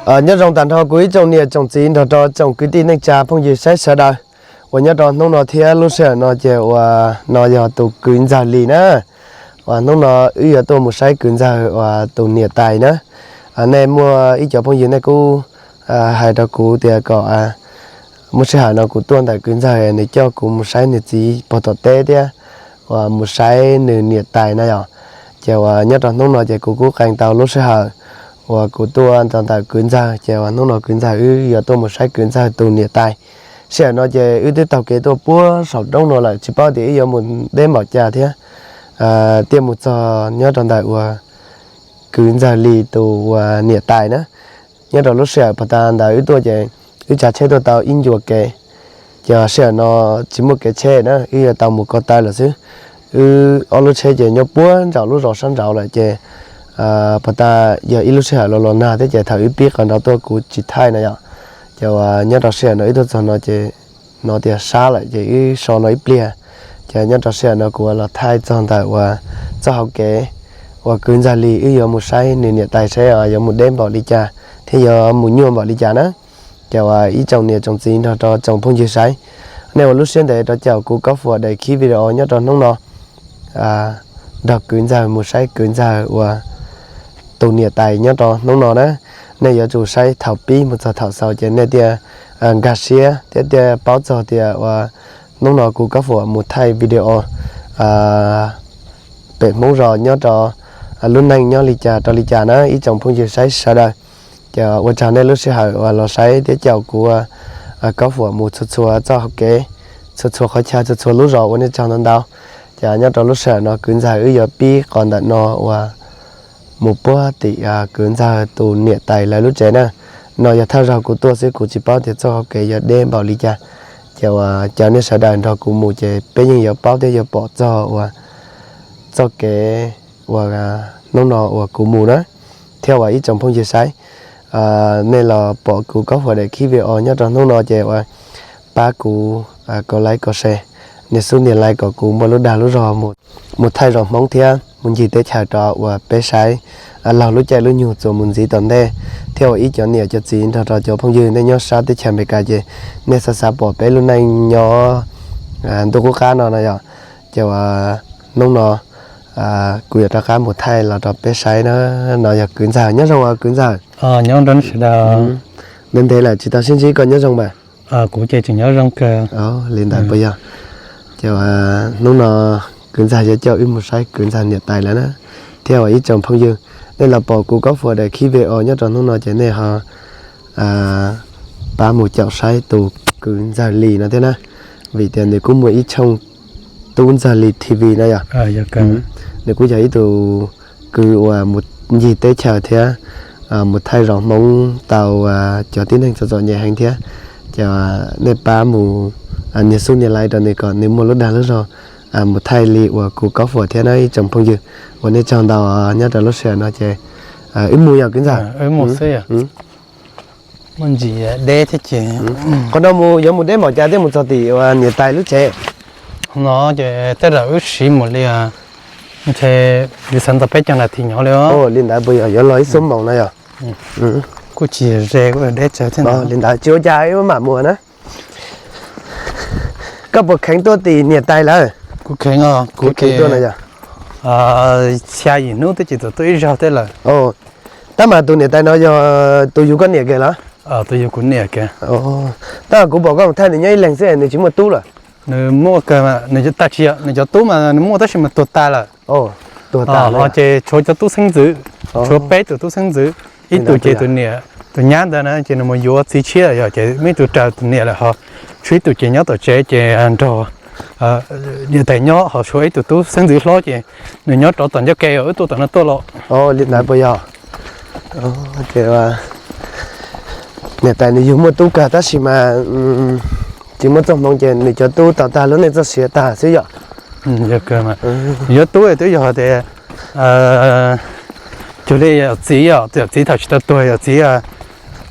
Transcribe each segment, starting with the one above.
Nyob zoo tag nrho kuv ib tsoom niam tsoom txiv nrog rau tsoom kwv tij neej tsa phooj ywg saib sawv daws uas nyob rau hnub no thiab lub sij hawm no ces uas no yog tus kwv ntxawg Lis na. Uas hnub no wb yuav tuaj mus saib kwv ntxawg uas tus niam tais na. Nej muaj ib cov phooj ywg nej kuj hais rau kuv tias kom muaj sij hawm no kuv tuaj ntawm kwv ntxawg nws coj kuv mus saib nws txiv pog tom teb thiab uas mus saib nws niam tais na yom. Ces uas nyob rau hnub no ces kuv kuj qee tau lub sij hawm uas kuv tuaj rau ntawm kwv ntxawg ces uas hnub no kwv ntxawg wb yuav tuaj mus saib kwv ntxawg tus niam tais. Sij hawm no ces wb twb taug kev tuaj puag saum roob no lawm tsis paub tias wb yuav mus deb npaum cas thiab thiaj mus txog nyob rau ntawm uas kwv ntxawg Lis tus uas niam tais na. Nyob rau lub sij hawm pas tas ntawd wb tuaj ces wb tsav tsheb tuaj tau ib ncua kev. Ces sij hawm no tsis muaj kev tsheb na wb yuav tau mus ko taw lawm xwb. Wb ob lub tsheb ces nyob puag nraum lub zos sab nraud lawm ces pas tas yog ib lub sij hawm los los nag thiab ces thaum wb pib qhov nraud tuaj kuv tsis thaij na yom. Ces uas nyob rau sij hawm no wb tuaj txog no ces no tias sab lawm ces wb so no ib pliag. Ces nyob rau sij hawm no kuv los thaij txog ntawm uas txoj hauv kev uas kwv ntxawg Lis wb yuav mus saib nws niam tais saib yuav mus deb npaum li cas thiab yuav mus nyuaj npaum li cas na. Ces uas ib tsoom niam tsoom txiv nrog rau tsoom phooj ywg saib, nej ua lub siab ntev rau caum kuv Kaub Fuam daim khib video nyob rau hnub no nrog kwv ntxawg mus saib kwv ntxawg uas tus niam tais nyob rau hnub no na. Nej yuav tsum saib thaum pib mus txog thaum xaus ces nej thiaj nkag siab thiab thiaj paub txog tias uas hnub no kuv Kaub Fuam mus thaij video pem Hmoob zos nyob rau lub neej nyob li cas rau li cas na ib tsoom phooj ywg saib sawv daws. Ces ua tsaug nej lub sij hawm uas los saib thiab caum kuv Kaub Fuam mus txhua txhua txoj hauv kev, txhua txhua qhov chaw, txhua txhua lub zos, ua nej tsaug ntau ntau. Ces nyob rau lub sij hawm no kwv ntxawg wb yuav pib qhov ntawm no uas mus puag tim kwv ntxawg tus niam tais lawv lub tsev na. No yog thawj zaug kuv tuaj xwb kuv tsis paub tias txoj hauv kev yuav deb npaum li cas. Ces uas caw nej sawv daws nrog kuv mus ces peb yeej yuav paub thiab yuav pom txog uas txoj kev uas hnub no uas kuv mus na, thiab uas ib tsoom phooj ywg saib, nej los pom kuv Kaub Fuam daim khib video nyob rau hnub no ces uas pab kuv kov like kov share, nias xub nias like kom kuv muaj lub dag lub zog mus thaij zos Hmoob thiab mus ncig teb chaws rau uas peb saib laug lub caij lub nyoog txuas mus ntxiv tom ntej, thiab uas ib cov niam cov txiv nrog rau cov phooj ywg nej nyob sab teb chaws Amelikas ces nej xav xav pom peb lub neej nyob ntuj qub qab no no yom. Ces uas hnub no kuv yuav rov qab mus thaij los rau peb saib na. No yog kwv ntxawg, nyob zoo kwv ntxawg. Ntev ntev lawm tsis tau sib ntsib, koj nyob zoo mas? Kuv ces tseem nyob zoo kawg. Li ntawd puas yog? Ces hnub no kwv ntxawg yuav coj wb mus saib kwv ntxawg niam tais lawm na, thiab uas ib tsoom phooj ywg, nej los pom kuv Kaub Fuam daim khib video nyob rau hnub no ces nej ho pab mus caum saib tus kwv ntxawg Lis no thiab na, vim tias nws kuj muaj ib tshooj Tub Ntxawg Lis T V no yog. Nws kuj yog ib tug kwv uas mus ncig teb chaws thiab mus thaij zos Hmoob tau cov tib neeg txom txom nyem heev thiab. Ces nej pab mus nias xub nias like rau nws kom nws muaj lub dag lub zog mus thaij li uas kuv Kaub Fuam thiab na ib tsoom phooj ywg. Ua nej tsaug ntau, nyob rau lub sij hawm no ces wb mus yog kwv ntxawg. Muaj ntsis deb thiab ces. Qhov no mus yuav mus deb npaum cas thiaj mus txog tim uas niam tais lub tsev? No ces tej zaum wb siv mus li ntshe li xav ntau peb caug nas this nyob li. Li ntawd puas yog yuav los ib xuab moos no yog? Kuj tsis ze, kuj deb tsawv thiab. Li ntawd tsis ua cas, wb mam mus na. Koj puas kheev tuaj tim niam tais lawm? Kuv kheev os, kuv kheev tuaj no yog. Xya yim hnub twb tsis tau tuaj ib zaug thiab lawm. Tab mas tus niam tais no yog tus yug koj niam kiag los? Tus yug kuv niam kiag. Tab mas kuv pom koj mus thaij nws nyob ib leeg xwb nws tsis muaj tub lawm. Nws muaj kawg, nws tag tsis, nws cov tub mas nws muaj tab sis mas tuag tas lawm. Tuag tas lawm. Ces tshuav cov tub xeeb ntxwv, tshuav peb tus tub xeeb ntxwv, ib tug ces tus niam, tus nyab ntawd na ces nws mus yuav txiv tshiab yog ces muaj ib tug raws tus niam lawm ho tshuav ib tug ces nyob tom tsev ces nrog niam tais nyob ho tshuav ib tug tub xeeb ntxwv hlob ces nws nyob rov tom ncauj ke os, wb tuaj tom no tuaj los. Li ntawd puas yog? Ces niam tais nws yug muaj tub kawg tab sis mas tsis muaj txoj hmoov ces nws cov tub tau tag lub neej txoj sia tag xwb yom. Yuav tub twb yog tias cuag li yawm txiv os, yawm txiv thaum tsis tau tuag yawm txiv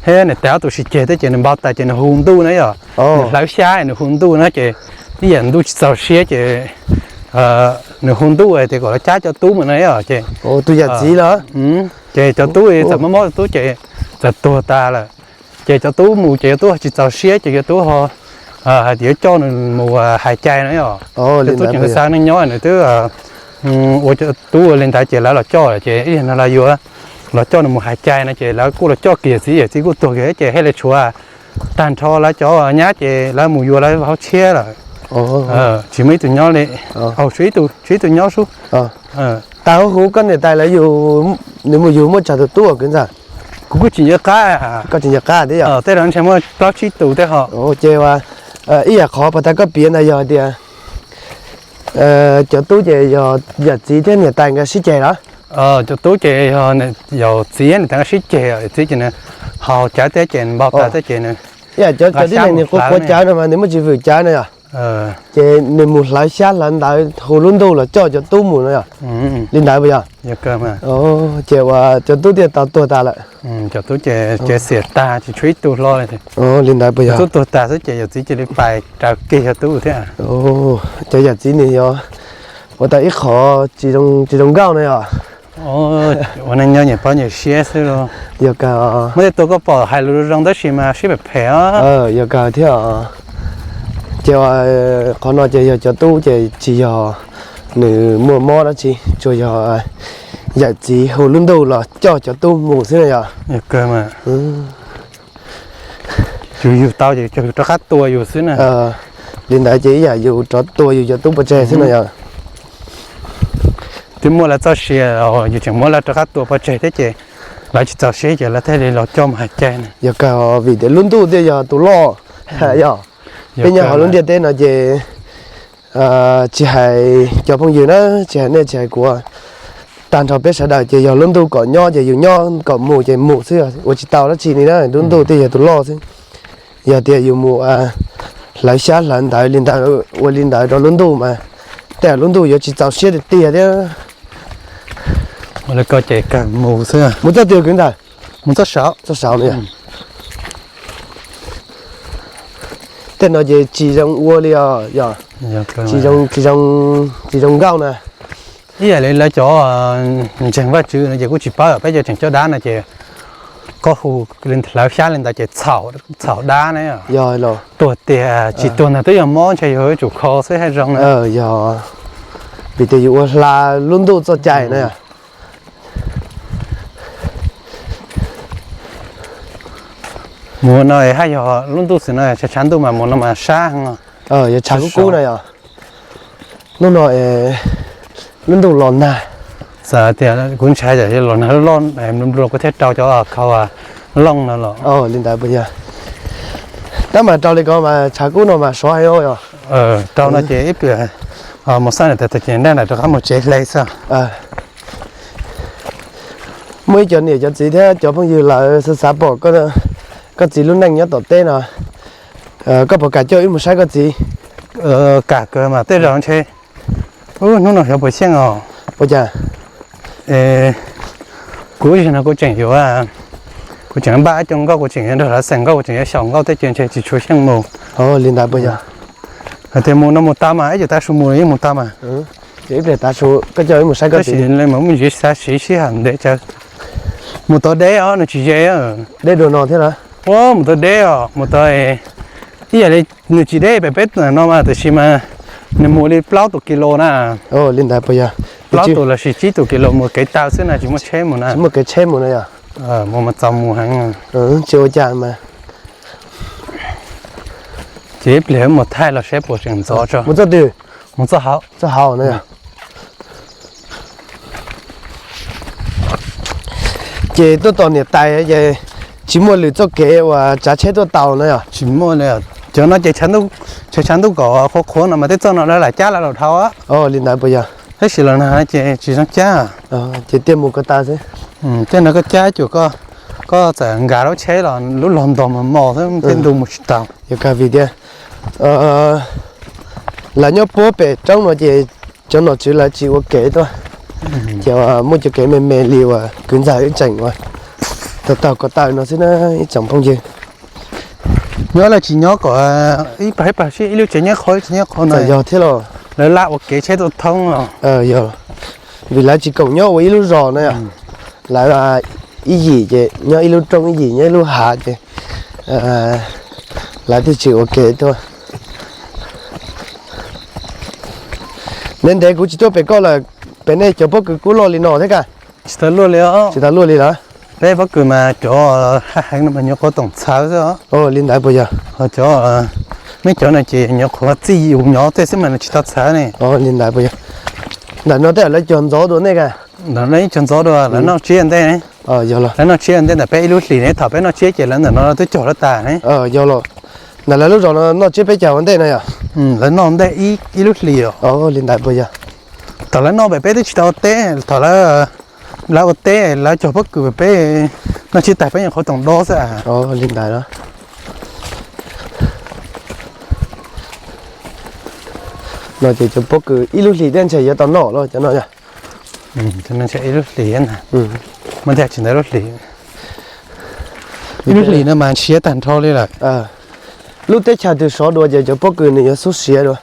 thiab niam tais ob tug sib ceg thiab ces nws npau taws ces nws hu ntuj na yom. Nws hlawv xyab nws hu ntuj na ces ib yam ntuj tsis txaus siab ces nws hu ntuj tias kom los cab cov tub mus na yom ces. Tus yawm txiv los? Ces cov tub txawm mob mob tub ces tawm tuag tas lawm. Ces cov tub mus ces cov tub tsis txaus siab ces cov tub ho hais tias yuav coj nws mus hais cai no yom. Cov tub tseem xav neej nyob nws twb ua cov tub ua li ntawd ces lawv los coj lawm ces ib yam no lawv yuav los coj nws mus hais cai no ces lawv kuj los coj kiag yawm txiv, yawm txiv kuj tuag kiag ces thiaj li tshuav tag nrho lawv cov nyab ces lawv mus yuav lawv hauv tshiab lawm. Tsis muaj ib tug nyob li. Tshuav ib tug nyob sub. Tag huv huv koj niam tais lawv yug, nws mus yug muaj tsawg tus tub kwv ntxawm? Kuv kuj tsis nco qab. Koj tsis nco qab thiab yom? Tej zaum ntshe muaj plaub tsib tus thiab ho. Ces ua ib yam qhov pas tas koj piav ntawd yog hais tias cov tub ces yog yawm txiv thiab niam tais nkawd sib ceg los? Cov tub ces yog yawm txiv niam tais nkawd sib ceg, yawm txiv ces nws haus cawv thiab ces npau taws thiab ces nws, ib yam cov tib neeg nws quav quav cawv no mas nws muaj tsis vwm cawv no yom. Ces nws mus hlawv xyab hlawv ntawv hu lub ntuj los coj cov tub mus no yom. Li ntawd puas yog? Ces ua cov tub thiaj tau tuag tas lawm. Cov tub ces xiam tag tsis tshuav ib tug hlo li. Li ntawd puas yog? Tub tuag tas xwb ces yawm txiv cia li pais raws kiag cov tub thiab. Cov yawm txiv nws yog ua tau ib qho tsis zoo nkauj no yom. Ua neej nyob nyias paub nyias siab xwb los. Yog kawg. Muaj tej tus koj pom hais lus zoo tab sis mas siab phem phem os. Yog kawg thiab os. Ces qhov no ces yog cov tub ces tsis yog nws muaj mob dab tsi, tsuas yog yawm txiv hu lub ntuj los coj cov tub mus xwb na yom. Yus yug tau ces yus rov qab tua yus xwb na. Li ntawd ces ib yam yus rov tua yus cov tub pov tseg xwb na yom. Twb muaj lawv txoj sia, yus tseem muab lawv rov qab tua pov tseg thiab ces lawv tsis txaus siab ces lawv thiaj li los coj mus hais cai na. Yog kawg vim tias lub ntuj thiaj yog tus loj yom. Peb nyob hauv lub ntiaj teb no ces tsis hais cov phooj ywg na, tsis hais nej tsis hais kuv, tag nrho peb sawv daws ces yog lub ntuj kom nyob ces yus nyob, kom mus ces mus xwb, ua tsis tau dab tsi li na, lub ntuj thiaj yog tus loj xwb. Yog tias yus mus hlawv xyab hlawv ntawv li ntawd, ua li ntawd rau lub ntuj mas tej zaum lub ntuj yuav tsis txaus siab tiag tiag thiab. Ua li ko ces kawg mus xwb. Mus txoj twg kwv ntxawm? Mus txoj saud. Txoj saud no. Tej no ces tsis zoo ua li os yom. Tsis zoo, tsis zoo nkauj na. Ib yam li lawv cov ntseeg Vajtswv no ces kuj tsis paub, peb cov tseem coj dab no ces koj hu hlawv xyab li ntawd ces txhaum dab na. Yog tuag tiag tsis tuag ntag twb yog mob, ntshe yog yuav tsum kho xwb haj zoo na. Yog vim tias yus ua hla lub ntuj txoj cai na. Mus no haj yog lub ntuj xwm no tshav tshav ntuj mas mus no mas sab heev. Yog tshav kub kub na yom. Hnub no lub ntuj los nag. Txawm tias kuv ntshai tsam los nag loj loj nplua nplua kuv thiaj rau cov khau looj no los. Li ntawd puas yog? Tab mas rau li ko mas tshav kub no mas sov heev yom. Rau no ces ib pliag mus xaj niam tais tag ces nraj nraim rov qab mus tsev hle xwb. Muaj ib cov niam cov txiv thiab cov phooj ywg lawv xav xav pom koj txiv lub neej nyob tom teb no, koj puas kam coj wb mus saib koj txiv? Kam kawg mas tej zaum ntshe hnub no xyov puas xyeej os. Ua cas? Kuv ib zaug no kuv tseem yuav, kuv tseem npaj ib co nkauj, kuv tseem yuav nrog lawv xeem nkauj, kuv tseem yuav xyaum nkauj thiab ces ntshe tsis tshua xyeej mus. Li ntawd puas yog? Hais tias mus no mus tau mas ib co tav su mus los yeej mus tau mas. Ib pliag tav su koj coj wb mus saib koj txiv. Tab sis muaj ntsis xav siv sij hawm ntev tsawv. Mus tau deb os, nws tsis ze. Deb dua no thiab los? Ua mus tau deb os, mus tau ib yam li nws tsis deb pem peb no mas tiam sis mas nws mus li plaub tus kis lus na. Li ntawd puas yog? Plaub tus los sis tsib tus kis lus mus kev taw xwb na, tsis muaj tsheb mus na. Tsis muaj kev tsheb mus na yom? Mus mas txaus mus heev. Tsis ua cas mas. Ces ib pliag mus thaij los saib puas tseem ntxov tso. Mus txoj twg? Mus txoj hauv. Txoj hauv na yom? Ces tuaj tom niam tais ces tsis muaj lwm txoj kev uas tsav tsheb tuaj tau na yom? Tsis muaj li. Cov no ces tshav tshav ntuj kom qhuav qhuav no mas tej txoj no lawv lam cab lawv los dhau. Li ntawd puas yog? Tab sis los nag ces tsis zoo cab. Ces tiaj mus ko taw xwb. Tej no koj cab cuag koj txawm nkag lub tsheb los lub log ntog mos mos xwb, tej ntu mus tsis tau. Yog kawg vim tias lawv nyob puag pem roob no ces cov nom tswv lawv tsis ua kev tuaj, ces muaj cov kev me me li uas kwv ntxawg ib tseem uas taug taug ko taw no xwb na ib tsoom phooj ywg. Nyob lawv tsis nyob kom ib pawg ib pawg sib ib lub tsev nyob qhov ib tsev nyob qhov no yog thiab los. Lawv lam ua kev tsheb tuaj thoob los. Yog vim lawv tsis koom nyob ua ib lub zos na yom. Lawv Ib yim ces nyob ib lub roob, ib yim nyob ib lub hav ces lawv thiaj tsis ua ke tuaj. Ntev ntev kuv tsis tuaj pem koj lawm, pem nej cov pob kws kuj loj li no thiab ka? Tsis tau luaj li os. Tsis tau luaj li lawm. Peb pob kws mas cov haj heev no mas nyuam qhuav toom txhawv xwb os. Li ntawd puas yog? Ho cov, nej cov no ces nyuam qhuav txij yus nyob tej xwb mas nws tsis tau txhawv ne. Li ntawd puas yog? Ntawm no tej lawv cog ntxov dua nej ka? Ntawm no cog ntxov dua lawv noj tsiab ntej ne. Yog los. Lawv noj tsiab ntej ntawm peb ib lub hlis ne, thaum peb noj tsiab ces lawv ntawm no twb cog lawv tas ne. Yog los. Ntawm lawv lub zos no noj tsiab peb caug ua ntej no yog? Lawv noj ntej ib lub hlis os. Li ntawd puas yog? Thaum lawv noj pem peb twb tsis tau ua teb, thaum lawv ua teb lawv cog pob kws pem peb noj tsiab tas peb nyuam qhuav toom dob xwb. Li ntawd los. No ces cov pob kws ib lub hlis thiaj ntshe yuav tau noj los cov no yog? Ib lub hlis na, muaj tiag tsis ntawd lub hlis. Ib lub hlis no mas siav tag nrho li lawm. Lub teb chaws twg sov dua ces cov pob kws nws yuav xub siav dua.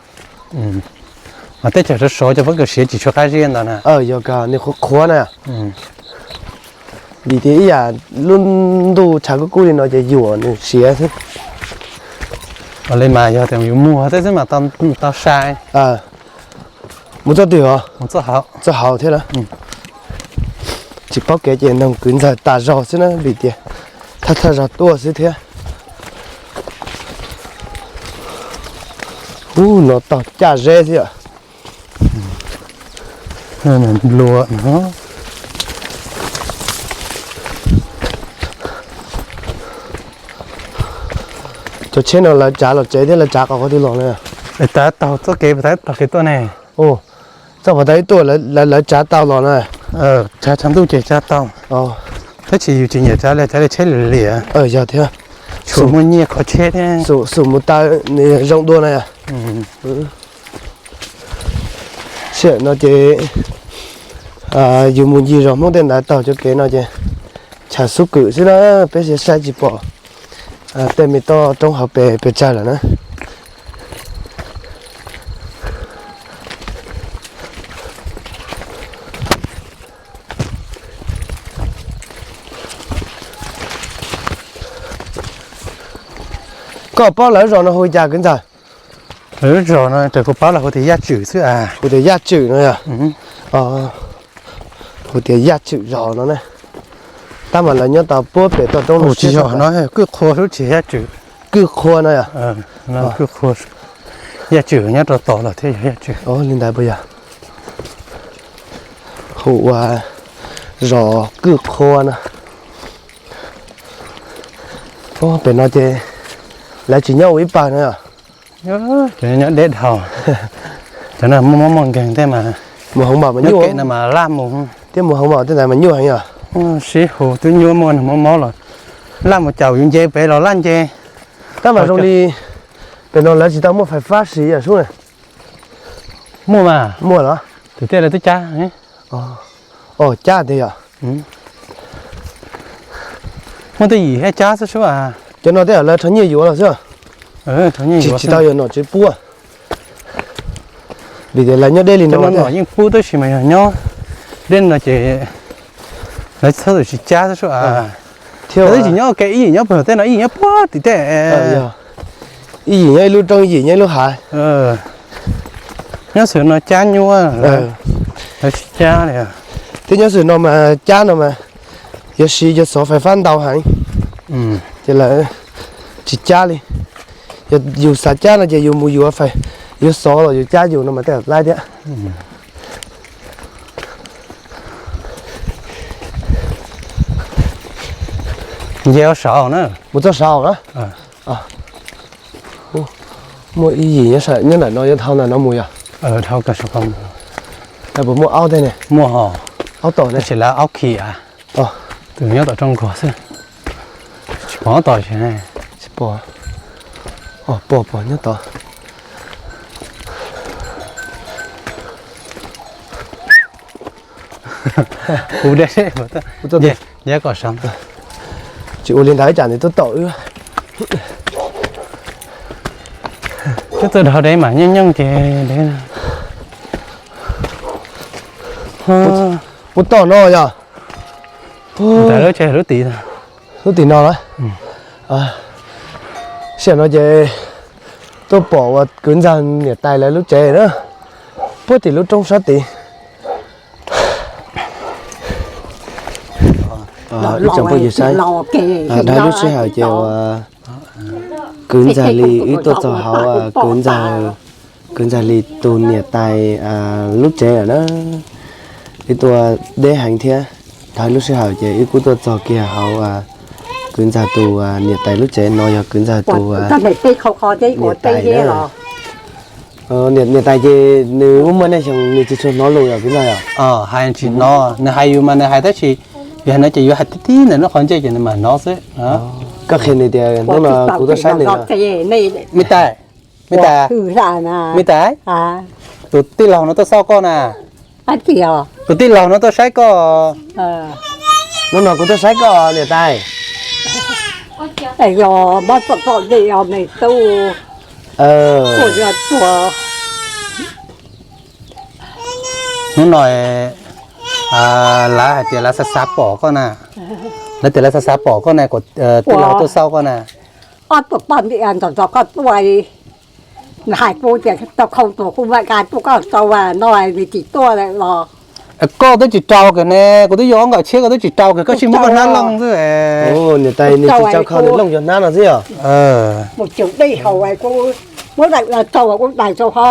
Mas teb chaws sov sov cov pob kws siav tsis tshua qab ziab ntawd na. Yog kawg, nws qhuav qhuav na. Vim tias ib yam lub ntuj tshav kub kub li no ces yuam nws siav xwb. Li mas yog tias yus muag tej xwb mas tau sai. Mus txoj twg os? Txoj hauv thiab lawm. Tsis paub kev ces noog kwv ntxawg tas zog xwb na vim tias thawj thawj zaug tuaj xwb thiab. Ub, no taug caj zeb xwb yom. Cov tsheb no lawv tsav los tsev thiab lawv tsav qhov twg los na? Tav taug txoj kev, tav taug kev tuaj ne. Txoj pov tau ib tuaj lawv tsav tau los na. Tsav tshav ntuj ces tsav tau. Tab sis yus tsis nyiam tsav li, tsav li tsheb liam liam. Yog thiab. Tshuav muaj nyiaj kho tsheb thiab. Xum mus taw nws zoo dua na yom. Sij hawm no ces yus mus ncig zos Hmoob tej ntawd taug cov kev no ces chaw xub kwm xwb na, peb saib tsis pom tej me toj roob hauv pes pes tsawg lawm na. Koj paub lawv zos no hu li cas kwv ntxawg? Lawv zos no raws kuv paub lawv hu tias Yaj Tswm xwb as. Hu tias Yaj Tswm no yog? Hu tias Yaj Tswm zos no ne. Tab mas lawv nyob tau puag pem toj roob no tsis yog no, Kwj Qhua xwb tsis Yaj Tswm. Kwj Qhua no yog? Kwj Qhua. Yaj Tswm nyob rau tod lawm thiab yog Yaj Tswm. Li ntawd puas yog? Hu ua zos Kwj Qhua no. Pem no ces lawv tsis nyob ua ib pawg no yog? Cov nyob deb dhau. Cov no muaj mob muaj nkeeg tej mas mus heev mas nyuaj no mas laj mus. Thiab mus heev mas tej ntawd mas nyuaj heev yog? Sib hu twb nyuaj muaj mob mob los laj mus caum yus nce pem los laj nce. Tab mas zoo li pem no lawv tsis tau muaj fais fab siv yam sub na. Muaj mas. Muaj los? Tim tej lawv twb cab. Cab tiag yog? Muaj tej yim thiaj cab xwb sub as. Cov no tej lawv rho nyiaj yuav los xwb. Tsis tau yuav nom tswv puab. Vim tias lawv nyob deb li no, nom yeej pub tab sis mas yog nyob deb no ces lawv txhob txwm tsis cab xwb sub as. Thiab twb tsis nyob ua ke, ib yim nyob puag tej no, ib yim nyob puag tim tej. Ib yim nyob ib lub roob, ib yim nyob ib lub hav. Nyob xwm no cab nyuaj, lawv tsis cab li. Thiab nyob xwm no mas cab no mas yuav siv cov xov fais fab ntau heev, ces lawv tsis cab li. Yog yus xav cab no ces yus mus yuav fais, yuav xov los yus cab yus no mas tej laib thiab. Nce saud na. Mus txoj saud na. Muaj ib yim nyob ntawm no, yuav dhau ntawm no mus yog? Dhau kiag saum ko mus. Puas muaj aub tej ne? Muaj hos. Aub tom ne? Tab sis lawv aub khi as. Tus nyob tom rooj nkuaj xwb. Tsis pom aub tom tsis ne? Tsis pom. Pom pom nyob tod. Kuv deb, nce kom saud. Tsis ua li ntawd ib tsam nws tuaj tom wb. Twb tuaj dhau deb mas nyooj nyooj ces deb. Puas tom no yog? Lub tsev lub tim, lub tim no lawm. Sij hawm no ces tuaj pom uas kwv ntxawg niam tais lawv lub tsev na, puag tim lub roob sab tid. Ib tsoom phooj ywg saib, dhau lub sij hawm ces uas kwv ntxawg li wb tuaj txog hauv kwv ntxawg, kwv ntxawg li tus niam tais lub tsev lawm na. Wb tuaj deb heev thiab, dhau lub sij hawm ces wb kuj tuaj txog kiag hauv kwv ntxawg tus niam tais lub tsev. No yog kwv ntxawg tus niam tais na. Niam tais ces nws muaj muaj nej xyoo nws tsis tshua hnov lus yog kwv ntxawg yom? Hais tsis hnov, nws hais yus mas nws hais tab sis yog hais no ces yuav hais tib tib ntawm lub qhov ntsej ces nws mam hnov xwb. Koj qhia nws tias hnub no kuv tuaj saib nws no. Me tais, me tais, me tais, tus tij laug no tuaj xauj koj na. Tus tij laug no tuaj saib koj. Hnub no kuv tuaj saib koj niam tais. Hnub no lawv hais tias lawv xav xav pom koj na. Lawv tias lawv xav xav pom koj na, tij laug tuaj xauj koj na. Ob tug poj niam nrog nrog koj tuaj, nws hais kuv tias tau khau tus kuv mam nqa tuaj koj tau no, nws tsis tuaj lawm los. Koj twb tsis rau kiag ne, kuv twb yuav ob nkawm tshiab koj twb tsis rau kiag, koj sim muab koj hnab looj xwb. Niam tais nws tsis rau khau nws looj yog hnab no xwb yog. Mus tsev dej haus kuv muab daim los rau kuv daim rau ho.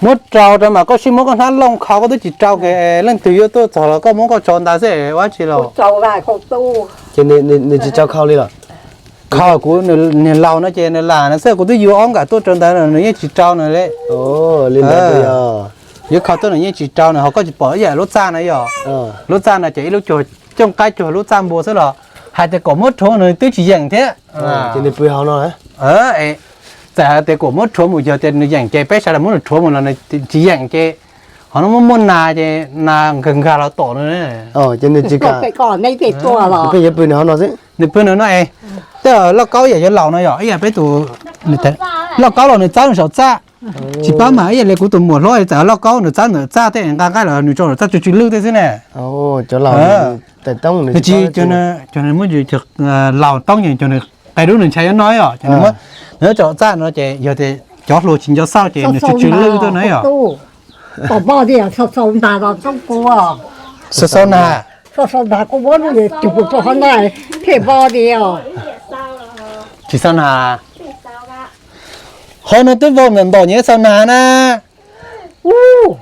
Muab rau rau mas koj sim muab koj hnab looj khau, koj twb tsis rau kiag, leej twg yuav tuaj txog los koj muab koj tso ntawd xwb ua tsi los. Ces nws tsis rau khau li los? Khau kuv, niag laus no ces nws lam no xwb, kuv twb yuav ob nkawm tuaj rau ntawd nws yeej tsis rau nws li. Li ntawd yog yuav khau tuaj nws yeej tsis rau nws, ho koj tsis pom ib yam lub txaj na yog. Lub txaj no ces ib lub cuag cooj qaib cuag lub txaj npua xwb los hais tias kom muab rhuav nws twb tsis yeem thiab. Ces nws pw hauv no. Txawm hais tias kom muab rhuav mus, yog tias nws yeem ces peb sawv daws muab nws rhuav mus los nws tsis yeem ces qhov no muaj muaj nas ces nas nkag nkag los tom nws. Ces nws tsis kam, nws pheej yuav pw nws hauv no xwb. Nws pw nws no es, tej lauj kaub ib yam yog laus no yog ib yam peb tus lauj kaub los nws txawb nws saum txaj. Tsis paub mas ib yam li kuv tus muam hlob txawm lauj kaub nws txawb ntawm txaj tej nqa nqaij los nws tso saum txaj tsw tsw lwj tej xwb ne. Cov laus, nws tsis, cov laus toob ces cov nws qe dub nws ntshai nyob no yom, ces nws tso txaj no ces yog tias cov hluas tsis nco xauj ces nws tsw tsw lwj tuaj na yom. Xaus xaus nag, xaus xaus nag kuv muab lub ntawd cug rau hauv no thiaj npau tias. Tsis xaus nag. Qhov no twb vau ntawm ntom nyias xaus nag na. Ub,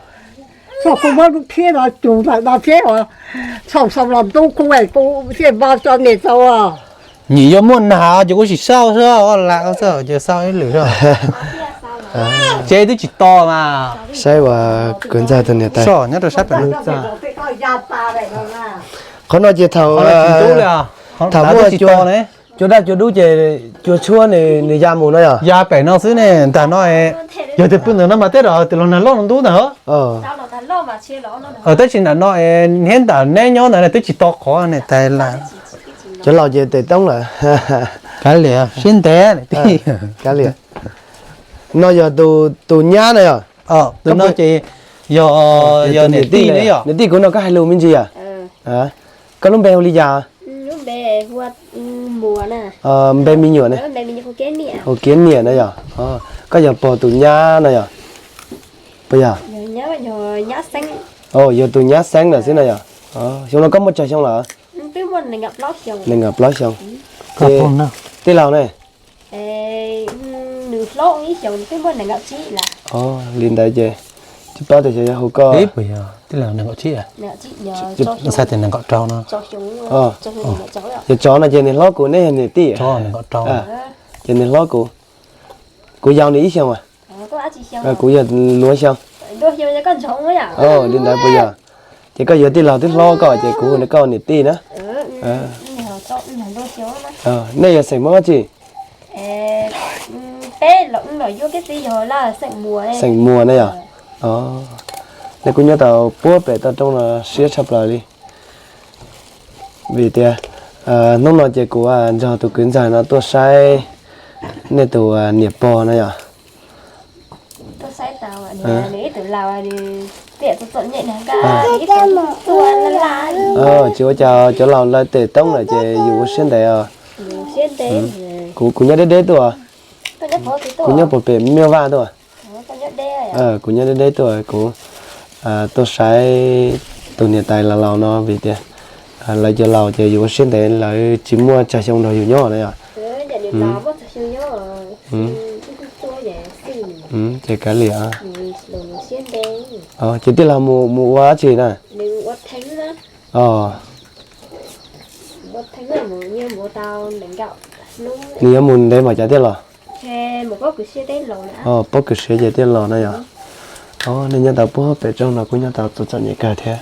xaus kuv muab lub phiab no cug ntawm no thiab, xaus xaus los ntub kuv kuv thiaj npau tso niam tau. Nyim yuav muaj nag ces kuv sim xauj xwb, lam xauj ces xauj ib lwm xwb. Ces twb tsis to mas. Saib uas kwv ntxawg tus niam tais nyob rau sab pem. Qhov no ces thaum, thaum muaj cua daj cua dub ces cua tshuab nws ya mus no yog? Ya pem no xwb ne, ntawm no. Yog tias pw ntawm no mas tej zaum tus los nag loj no ntub ntag. Tab sis ntawm no, neb ntawm neb nyob ntawd twb tsis to qhov niam tais lawm. Cov laus ces tes toob lawm. Kav liam, siab ntev. Kav liam. No yog tus nyab na yog? Tus no ces yog, yog niam tij ne yom? Niam tij kuv no koj hais lus me ntsis yom? Koj lub npe hu li cas? Npe me nyuam ne? Hu Kiav Niam na yog? Koj yog pog tus nyab na yog? Puas yog? Yog tus nyab xeeb lawm xwb na yog? Xyoo no koj muaj tsawg xyoo lawm? Nees nkaum plaub xyoo. Tij laug ne? Li ntawd ces tsis paub tias xyov yog hu koj. Tij laug nees nkaum tsib, xav tias nees nkaum rau no. Yog tsov no ces nws hlob kuv, neb yog niam tij. Ces nws hlob kuv, kuv yau nws ib xyoos. Kuv yog luav xyoo. Li ntawd puas yog? Ces koj yog tij laug twb hlob koj ces kuv hu koj niam tij na. Nej yog xeem Hmoob dab tsi? Xeem Muas na yog? Nej kuj nyob tau puag pem toj roob no siab tshaj plaws li. Vim tias hnub no ces kuv nrog tus kwv ntxawg no tuaj saib nej tus niam pog no yog. Tsis ua cas, cov laus lawv tes toob lawm ces yus ua siab ntev os. Kuv, kuv nyob deb deb tuaj. Kuv nyob puag pem Miaj Vaj tuaj. Kuv nyob deb deb tuaj, kuv tuaj saib tus niam tais laus laus no vim tias lawv cov laus ces yus ua siab ntev, lawv tsis muaj tsawg xyoo nrog yus nyob na yom. Ces kav liam. Ces tij laug mus, mus ua dab tsi na? Nws yuav mus ntev npaum cas thiaj los? Pob kws siav ces thiaj los na yom. Nej nyob tau puag pem roob no kuj nyob tau txom txom nyem kawg thiab.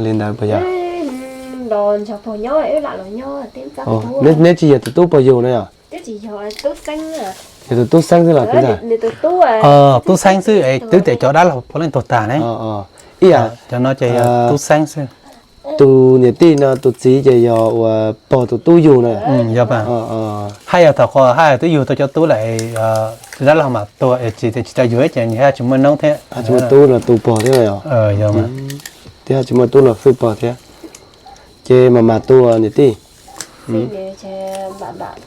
Li ntawd puas yog? Neb tsis yog tus tub puas yug na yom? Yog tus tub xeeb xwb los kuv ntag. Tub xeeb xwb es twb tias cov dab laug puav leej tuag tag ne. Ib yam cov no ces yog tub xeeb xwb. Tus niam tij no tus txiv ces yog uas pog tus tub yug na. Haj yog thaum qhov haj twb yug tau cov tub lawm, tus dab laug mas tuag es tsis, tsis tau yug ces nws haj tsis muaj noob thiab. Tsis muaj tub los tus pog thiab yog. Twb haj tsis muaj tub los hwj pog thiab. Ces mam mam tu niam tij.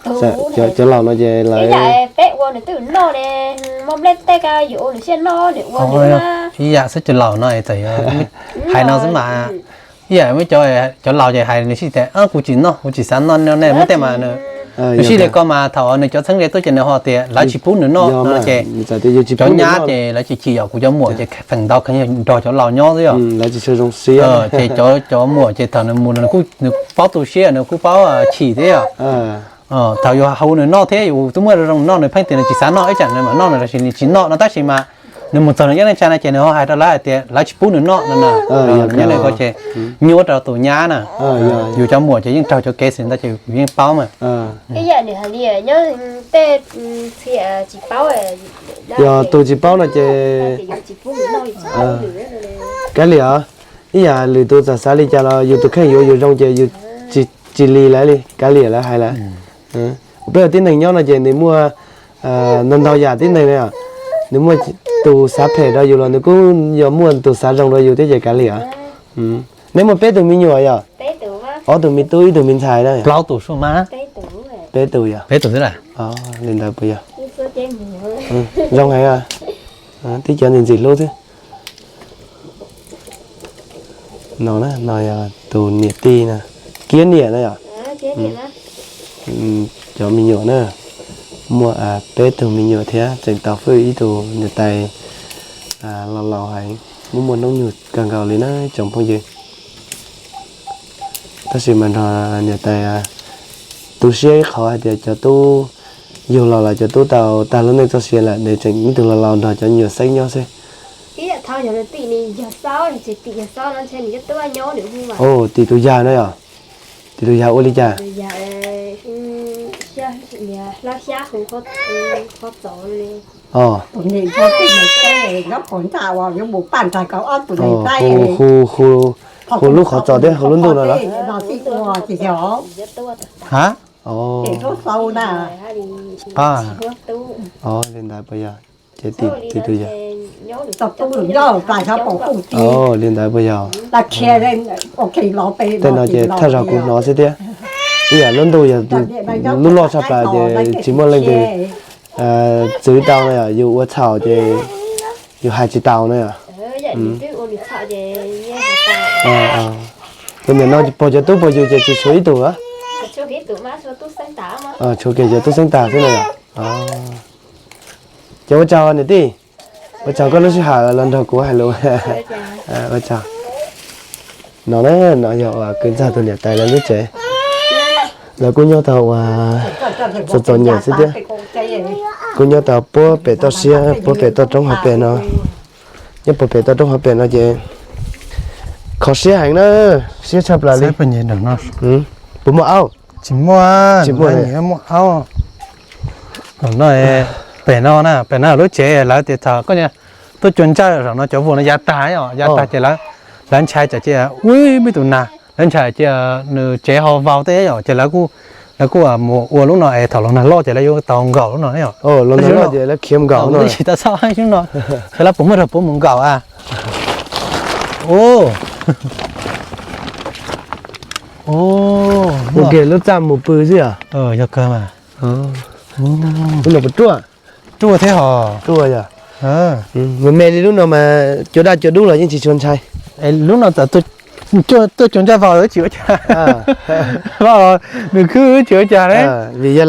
Cov laus no ces lawv ib yam xwb, cov laus no txawm hais no xwb mas, ib yam muaj cov, cov laus ces hais nws sib tias kuv tsis noj, kuv tsis xav noj nej muab tej mas nws sib li ko mas thaum nws cov txheeb ze tuaj ces nws ho tias lawv tsis pub nws noj no ces cov nyab ces lawv chim chim yom, kuv cov muam ces feem ntau kheev nrog cov laus nyob xwb yom. Ces cov, cov muam ces thaum nws mus nws paub tu siab, nws kuj paub chim thiab yom. Thaum yus hu nws noj thiab yus twb muab zoo noj nws pheej tias nws tsis xav noj, ib tsam nws mam noj no los sis nws tsis noj no tab sis mas nws mus txog nws nyob neej tsa no ces nws ho hais rau lawv hais tias lawv tsis pub nws noj no na. Nyob li ko ces nyuaj rau tus nyab na. Yus cov muam ces yeej raug cov kev xwm ntawd ces yus yeej paub mas. Yog tus tsis paub no ces kav liam os. Ib yam lwm tus txawm xav li cas los yus tus kheej yuav yus zoo ces yus tsis li lawv li, kav liam lawv hais lawm. Peb ua tib neeg nyob no ces nws muaj ntau ntau yam tib neeg na. Nws muaj tus xav phem rau yus los nws kuj yuav muaj tus xav zoo rau yus thiab ces kav liam. Neb muaj peb tug me nyuam yom? Ob tug me tub ib tug me ntxhais na. Plaub tus sua mas. Peb tus yom? Peb tus xwb. Li ntawd puas yog? Zoo heev. Tib cov ntxim ntxim hlub xwb. No na, no yog tus niam tij na, kiab niam na yom. Cov me nyuam na, muaj peb tug me nyuam thiab tseem tau hwj ib tug niam tais laus laus heev, muaj muaj hnub nyoog kawg nkaus li na tsoom phooj ywg. Tab sis mas nrog niam tais tu siab ib qho hais tias cov tub yug los lawm, cov tub tau tag lub neej txoj sia lawm, nws tseem ib tug laus laus nrog cov me nyuam xeeb nyob xwb. Tim tus yawg na yom? Tim tus yawg ua li cas? Hu, hu lub qhov txos thiab hu lub ntuj no los? Li ntawd puas yog? Ces tim tus yawg. Li ntawd puas yog? Tej no ces thawj zaug kuv hnov xwb thiab. Ib yam lub ntuj yog lub loj tshaj plaws ces tsis muaj leej twg txwv tau na yom, yus ua txhaum ces yus hais tsis tau na yom. Ces nim no pog cov tub pog yug ces tsis tshuav ib tug a? Tshuav kiag cov tub xeeb tag xwb na yom. Ces ua tsaug niam tij, ua tsaug koj lub sij hawm los nrog kuv hais lus. Ua tsaug. No na, no yog uas kwv ntxawg tus niam tais lawv lub tsev. Lawv kuj nyob tau uas txom txom nyem xwb thiab. Kuj nyob tau puag pem toj siab, puag pem toj roob hauv pes no. Nyob puag pem toj roob hauv pes no ces kho siab heev na, siab tshaj plaws li. Puas muaj aub? Tsis muaj, tsis muaj, muaj aub. No, pem no na, pem no lub tsev lawv tias thaum koj tuaj cua ntsawj zaum no cov vuas no ya tag, ya tag ces lawv ntshai tsam ces ua ib tug nag, lawv ntshai ces nws tsev ho vau tej yom, ces lawv kuj Lawv kuj mus ua lub no es thaum los nag loj ces lawv yuav tau nkaum lub no ne. Los nag loj ces lawv khiav nkaum no, tsis tau xauj lub no, xyov lawv puas muaj rau puab mus nkaum a. Ua kiag lub txaj mus pw xwb os. Yog kawg mas. Lub no puas ruaj? Ruaj thiab hos. Ruaj yog. Me me li lub no mas cua daj cua dub los yeej tsis tshua ntshai. Lub no txawm tuaj cua ncaj vau tsis ua cas. Vau nws khwb tsis ua cas ne. Vim yog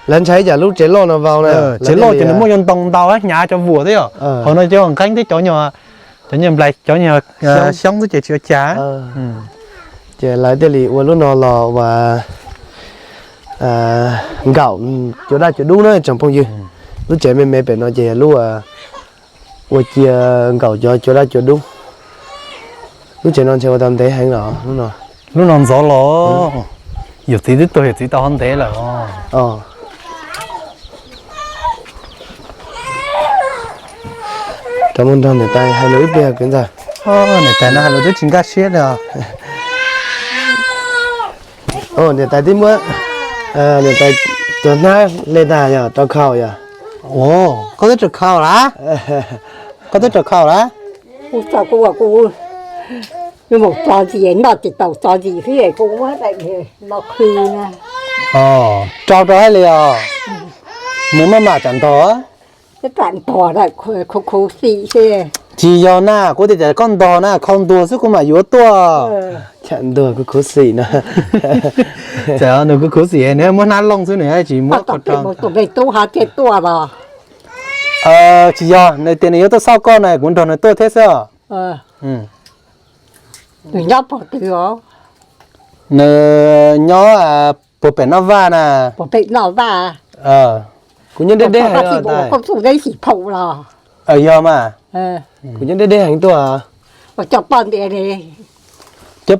lawv ntshai ib yam lub tsev loj no vau na. Tsev loj ces nws muaj cov ntoo ntau hnyav cov vuas thiab yom. Hauv no cov nqeeb thiab cov nyuag, cov nyuag nplais cov nyuag xyoob xwb ces tsis ua cas. Ces lawv thiaj li ua lub no los ua nkaum cua daj cua dub na tsoom phooj ywg. Lub tsev me me pem no ces yog lub ua cia nkaum cov cua daj cua dub. Lub tsev no ntshe ua tau ntev heev los lub no. Lub no ntxov los, yawm txiv twb tuag yawm txiv tau ho ntev lawm. Rov mus nrog niam tais hais lus ib pliag kwv ntxawg. Niam tais no hais lus twb tsis nkag siab li os. Niam tais twb muab niam tais tus hnab hle tag yog rau khau yog. Koj twb rau khau lawm? Koj twb rau khau lawm? Kuv tso kuv, kuv mus tso ntxiv, noj tsis tau tso ntxiv xwb kuv muab daim no khw na. Rau rau hais li os. Nws maj mam tsam ntog. Tsam ntog khuv khuv xim xwb. Tsis yog na, kuv tias koj ntog na, khau ntuag xwb kuv mam yuav tuaj. Tsam ntog khuv khuv xim na. Txawm nws khuv khuv xim nws muab hnab looj xwb nws tsis muab khau rau. Tus me tub ho thiaj tuaj los? Tsis yog, nws tias nws yuav tuaj xauj koj na kuv nrog nws tuaj thiab xwb os. Nws nyob puag twg os? Nws nyob puag pem Noj Vaj na. Puag pem Noj Vaj. Kuv nyob deb deb heev os. Yog mas. Kuv nyob deb deb heev tuaj. Cov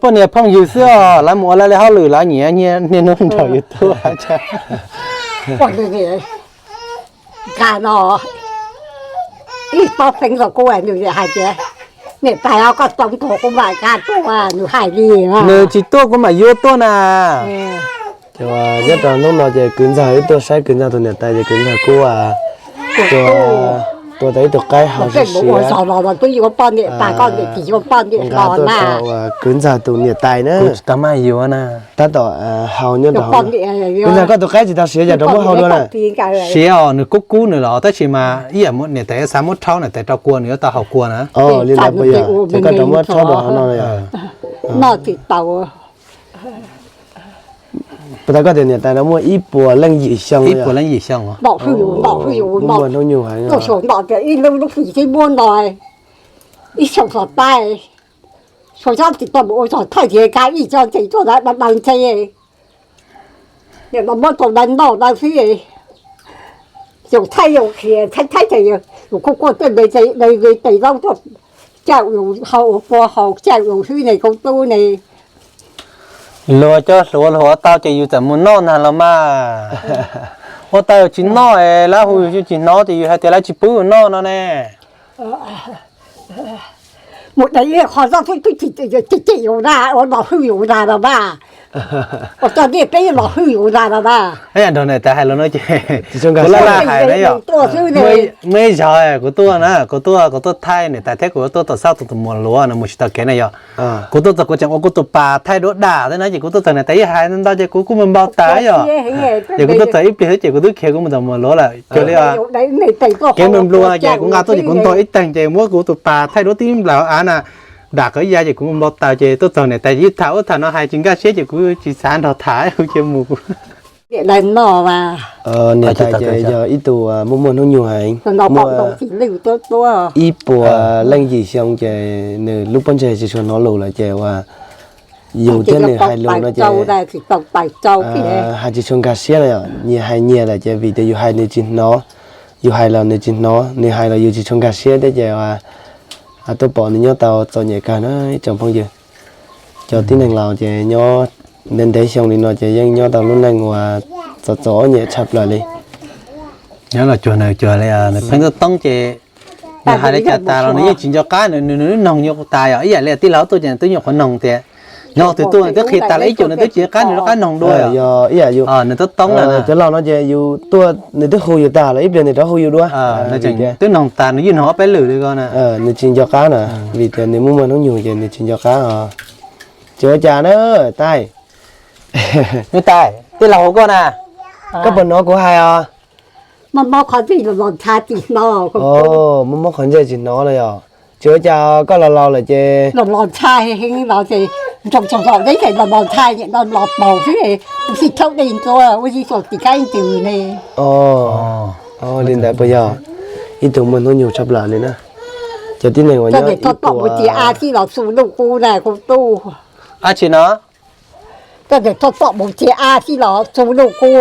poj niam phooj ywg xwb os, lawv mus ua lawv li hauj lwm lawv nyiam niaj hnub nrog yus tuaj. Nkag no, ib pob xeeb rau kuv nws hais tias, niam tais os, koj txaus nkaus kuv mam nkag tuaj, nws hais li. Nws tsis tuaj kuv mam yuav tuaj na. Ces nyob rau hnub no ces kwv ntxawg wb tuaj saib kwv ntxawg tus niam tais ces kwv ntxawg kuj tua tau ib tug qaib hau siav siav. Tuaj tau kwv ntxawg tus niam tais na. Tab tom hau nyob rau. Kwv ntxawg koj tus qaib tsis tau siav yog rau muab hau dua na. Siav os, nws kub kub nws los tab sis mas ib yam niam tais xav muab rhaub niam tais rau kua nws yuav tau haus kua na. Li ntawd puas yog? Ces koj rau muab rhaub rau hauv no. Noj tsis tau. Puas tau koj tias niam tais no muaj ib puas leej yim xyoo, ib puas leej yim xyoo, muaj hnub nyoog heev. Ib lub lub fim sib muab no, ib xyoo xov tais, xyoo tsis tau mus ua zog thaij tias kab ib co ntses tuaj da da ntses, niam no muab tau da noj da xwb. Yus thaij yus khiav thaij thaij ces yus kuj kuaj tej me ntses tes zaub tuaj caum yus haus ua kua haus caum yus xwb ne koj tub ne. Luag coj hluav hluav tau ces yus txawm mus noj nag los mas. Ua tau yus tsis noj es lawv hu yus tsis hnov ces yus hais tias lawv tsis pub yus noj no ne. Mus de ib qho zaub xwb twb tsis cem yus na, ua los hwj yus na los mas. Ua coj ntiaj teb los hwj yus na los mas. Ib yam nrog niam tais hais los no ces kuv laj laj hais na yom. Muaj ib zaug kuv tuaj na, kuv tuaj kuv tuaj thaij niam tais thiab kuv tuaj tom xauj tus tus muam hluav no mus tsis tau kev na yom. Kuv tuaj txog kuv tseem ua kuv tus pas thaij duab dam thiab na ces kuv tuaj txog niam tais ib hais ntau ces kuv kuj mus npau taws yom. Ces kuv tuaj txog ib pliag xwb ces kuv twb khiav kuv mus tom muam hluav lawm cuag li kev nplua nplua ces kuv nqa tuaj ces kuv ntog ib teeg ces muab kuv tus pas thaij duab tib nplaws av na, dam qhov ib yav ces kuv mus npau taws ces tuaj txog niam tais ib tham ub tham no hais tsis nkag siab ces kuv tsis xav nrog tham kuv cia mus. Niam tais ces yog ib tug muaj muaj hnub nyoog heev, muaj ib puas leej yim xyoo ces nws lub pob ntseg tsis tshua hnov lus lawm ces ua yus thiab nws hais lus no ces hais tsis tshua nkag siab na yom. Nyias hais nyias lawm ces vim tias yus hais nws tsis hnov, yus hais los nws tsis hnov, nws hais los yus tsis tshua nkag siab thiab ces tuaj pom nws nyob tau txom nyem kawg na ib tsoom phooj ywg. Cov tib neeg laus ces nyob ntev ntev xyoo li no ces yeej nyob tau lub neej uas txom txom nyem tshaj plaws li. Nyob los cuag nws cuag li nws pheej toob toob ces nws hais li cas tas los nws yeej tsis nco qab, nws nws noog nyuam qhuav tas yom, ib yam li tij laug tuaj ces nws twb nyuam qhuav noog tias Nyob twb tuaj nws twb qhia tas lawm ib cum nws twb tsis qab nws rov qab noog dua. Yog ib yam yus, nws twb toob lawm, cov laus no ces yus tuaj nws twb hu yus tas lawm ib pliag nws rov hu yus dua. Twb noog tas nws yeej noog ob peb lwm li ko na. Nws tsis nco qab na, vim tias nws muaj muaj hnub nyoog ces nws tsis nco qab os. Tsis ua cas na, Tais. Tais, tij laug hu koj na. Koj puas hnov kuv hais os? Muaj mob qhov ntsej tsis hnov. Muaj mob qhov ntsej tsis hnov na yog. Tsis ua cas, koj los laus lawm ces los los ntshai heev no ces nrog tsoom zos deb ces los los ntshai no los paug xwb, ua si thaub dej ntua ua si txog tim kab ntws ne. Li ntawd puas yog? Ib tug muaj hnub nyoog tshaj plaws li na. Cov tib neeg uas nyob tom mus txiv a txij los txu luj kub na kuv tub. Ab tsi no? Koj txhob pom mus txiv a txij los txu luj kub.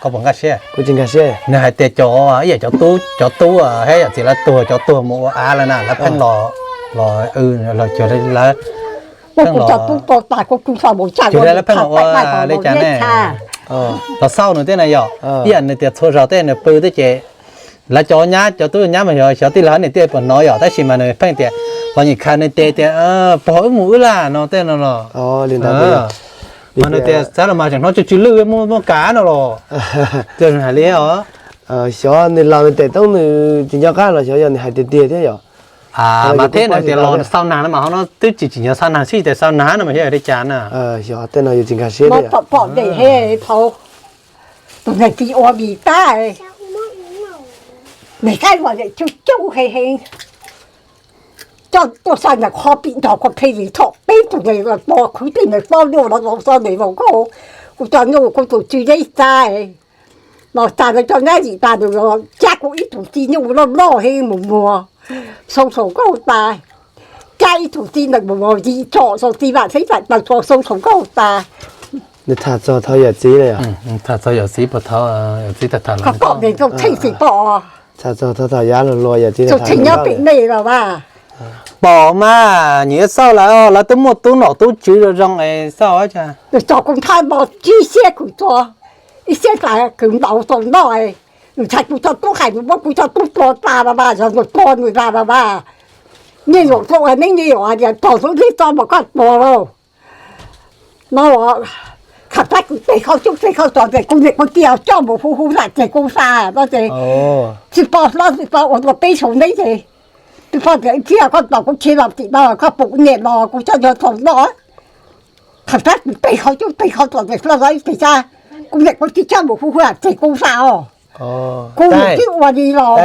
Kuv tsis nkag siab. Nws hais tias cov ib yam cov tub, cov tub thiab yawm txiv lawv tuag, cov tuag mus ua av lawm na, lawv pheej los, los cuag lawv, pheej los, cuag lawv pheej los ua li cas ne, los xauj nws thiab na yom. Ib yam nws tias txhua zaus tej nws pw thiab ces lawv cov nyab, cov tub nyab mas xyov, xyov tij laug niam tij puas hnov yom, tab sis mas nws pheej tias los nyem khaws nws tes tias pog wb mus wb laj no tej no los. Mas nws tias xav los mas tseem hnov tsw tsw lwj muaj muaj kav no los. Tias nws hais li os. Xyov nws los nws tes toob nws tsis nco qab los xyov yog nws hais tiag tiag thiab yom. Mas thiab nws tias los xauj nag no mas ho no twb tsis tsim nyog xauj nag, tsis tias xauj nag no mas xyov li cas na. Xyov tej no yus tsis nkag siab thiab. Pom pom ntawm he thaum tus neeg tsis ua vim tab, nws qaib los coob coob heev heev. Coj tuaj xa ntawm qhov pim nrog qhov phem vim thaum peb tug neeg los pov khwv tej neeg pob luaj los los txog ntawm Vaum Nkauj, kuv coj nyuj kuv tus tswv zeb txav, los tas lawv coj nyab yim tas nws los cab kuv ib tug txiv nyuj loj loj heev mus muag Xoo Xoo Nkauj tas, cab ib tug txiv nees mus muag yim tsom Xoo txiv vam xeeb vam taws tso Xoo Xoo Nkauj tas. Nws tham txog thaum yawm txiv lawm yom? Tham txog yawm txiv puas thaum, yawm txiv tham tham lawm. Koj pom nws txog txheej tsis pom. Tham txog thaum yav luag luag yawm txiv tham txheej nyob pem nej los mas. Pom mas nyias xauj lawv, lawv twb muaj tub nom tub tswv zoo zoo es xauj. Nws tso kuv nthab npo tsib siab kws tso, ib siab tas kws ntaus tau noj. Nws ntshai kuv tso tub hais nws muab kuv tso tub tua tas los mas yog nws tua nws tas los mas. Nyiaj yuam tuaj ua neb nyiaj yuam tias tog xub ntiag tso mas koj tua lauj. No, kham tab kuv tes khaub cub tes khaub tso ces kuv niam kuv txiv coj mus hu hu zam ces kuv xa no ces tsis pom hlob tsis pom ua dua peb saum neb ces tsis pom tias ib pliag koj tos kuv tsis los tim no koj pum niam los kuv coj yog thaum no. Kham tab kuv tes khaub cub tes khaub tso ces hlob los ib tes xa, kuv niam kuv txiv coj mus hu hu zam ces kuv xa os. Kuv niam twb ua li los.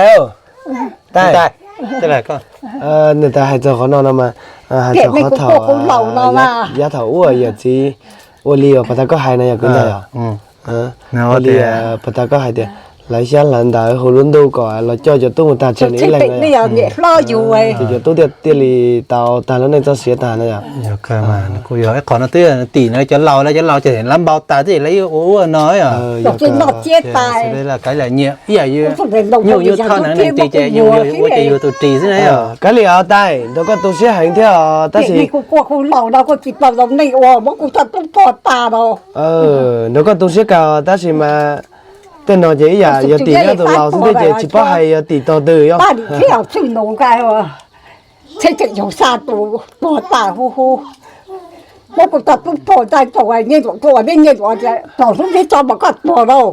Nws tas hais txog qhov no no mas, hais txog qhov thaum yav thaum ub yawm txiv ua li uas puag ta koj hais no yog kwv ntxawg os. Ua li puag ta koj hais tias lawv xyab hlawv ntawv hu lub ntuj kom los coj cov tub mus tag tsam nws ib leeg no. Ces cov tub thiaj li tau tag lub neej txoj sia tag no yom. Kuj yog ib qho no twb tim no cov laus, lawv cov laus ces lawv npau tas twb lawv ua ua no yom. Kav liam, ib yam yus nyuj yus thoj neev neeg tis ces yus ua ces yus tus ris xwb na. Kav liam os Tais, nrog koj tu siab heev thiab os tab sis kuv quaj kuv laus no kuj tsis tau zoo neej ua, muab kuv coj tub tuag tas los. Nrog koj tu siab kawg tab sis mas tej no ces ib yam yog tim nyob tus laus xwb thiab ces tsis paub hais yog tim tog twg yom. Tsheb tseem yog xa tus tuag tas hu hu, muab kuv coj tub tuag tas, tau nyiaj luam tuaj, nyiaj luam tias tog xub ntiag tso mas koj tuag lauj.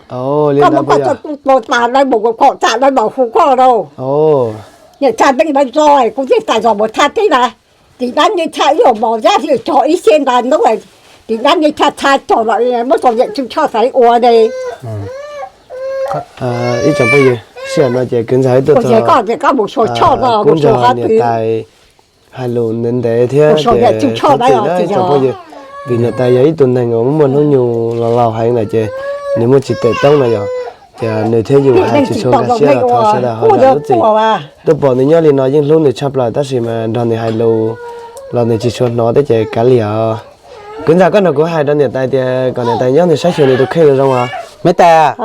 Koj muab koj coj tub tuag tas lawv mus kom tsam lawv los hu koj lauj. Niam tsa neej lawv tso kuv thiaj tas zog mus tshaj teb na. Tim dab niag tshaj ib los mos yab hli cog ib siab nta ntub, tim dab niag tshaj tshaj cog lawm muab tau yawm txwv Tshoj Xaiv ua ne. Ib tsoom phooj ywg, sij hawm no ces kwv ntxawg ib tug txog koj mus xyuas Tshoj no, kub mus nrog niam tais hais lus ntev ntev thiab ces txhawj txhawj na ib tsoom phooj ywg, vim niam tais yog ib tug neeg uas muaj muaj hnub nyoog los laus heev lawm ces nws muaj tsis tawm toob no yom, ces nws thiab yus hais tsis tshua nkag siab los thov sawv daws ho zam lub txim. Tuaj pom nws nyob li no yeej hlub nws tshaj plaws tab sis mas nrog nws hais lus los nws tsis tshua hnov thiab ces kav liam os. Kwv ntxawg koj nrog kuv hais rau niam tais tias kom niam tais nyob nws saib xyuas nws tus kheej zoo os. Me tais,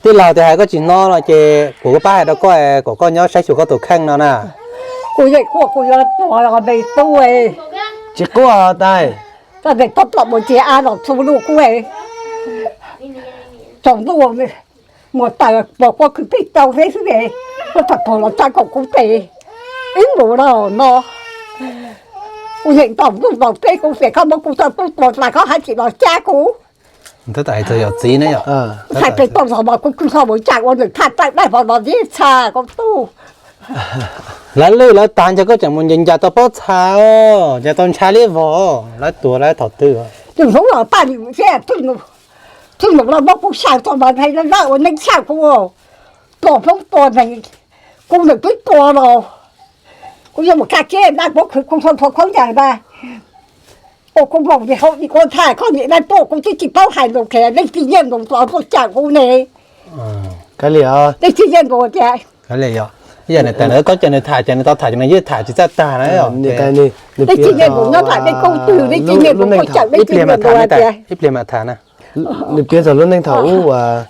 tij laug tias hais koj tsis hnov no ces kuv pab hais rau koj kom koj nyob saib xyuas koj tus kheej no na. Kuv yeej quaj kuv yuav tuag los me tub. Tsis quaj Tais. Koj tes koj plom mus ntsia a los txu luj kub, tsaus ntuj mus taws pos kua khwv pij tau xwb xwb, koj txawm pom los tsa kom kuv tes ib mus los no. Kuv yeej ntaus ntuj ntaus teb kuv tias koj muab kuv txoj tub tua tas koj haj tseem los cab kuv. Ntawd hais txog yawm txiv ne yom. Txhais tes tau zog mas kuv kub hlo mus cam ua nws thaj tawm dab hov los tib txha kuv tub. Lawv lwj lawv tas ntshe koj tseem mus ncaws ncaws tau pob txha, ncaws tau ntsha liab vog, lawv tuag lawv thaum twg. Tus hnub los paj lwm thiab, twb nus los muab kuv xyaw tau mas nthe lawj ua neeb xyaw kuv, tua hmoob tua neeg, kuv nws twb tua los, kuv yuav mus kaj kiab dab muab khwv kuv hlo nrho khaub ncaws ntag. Ua kuv nplooj li hauv ib kuab thaj koj niam dab tuaj kuv twb tsis paub hais lus kiag, leej txiv Nyiaj Nkoos los tuaj cawm kuv ne. Leej txiv Nyiaj Nkoos tias, yog nws tas lawm koj cawm nws tham ces nws tau tham ces nws yeej tham tsis txawj tag na. Leej txiv Nyiaj Nkoos nyob nram dej koob twg, leej txiv Nyiaj Nkoos tuaj cawm leej txiv Nyiaj Nkoos tias, ib pliag mam tham na. Nws piav txog lub neej thaum ub uas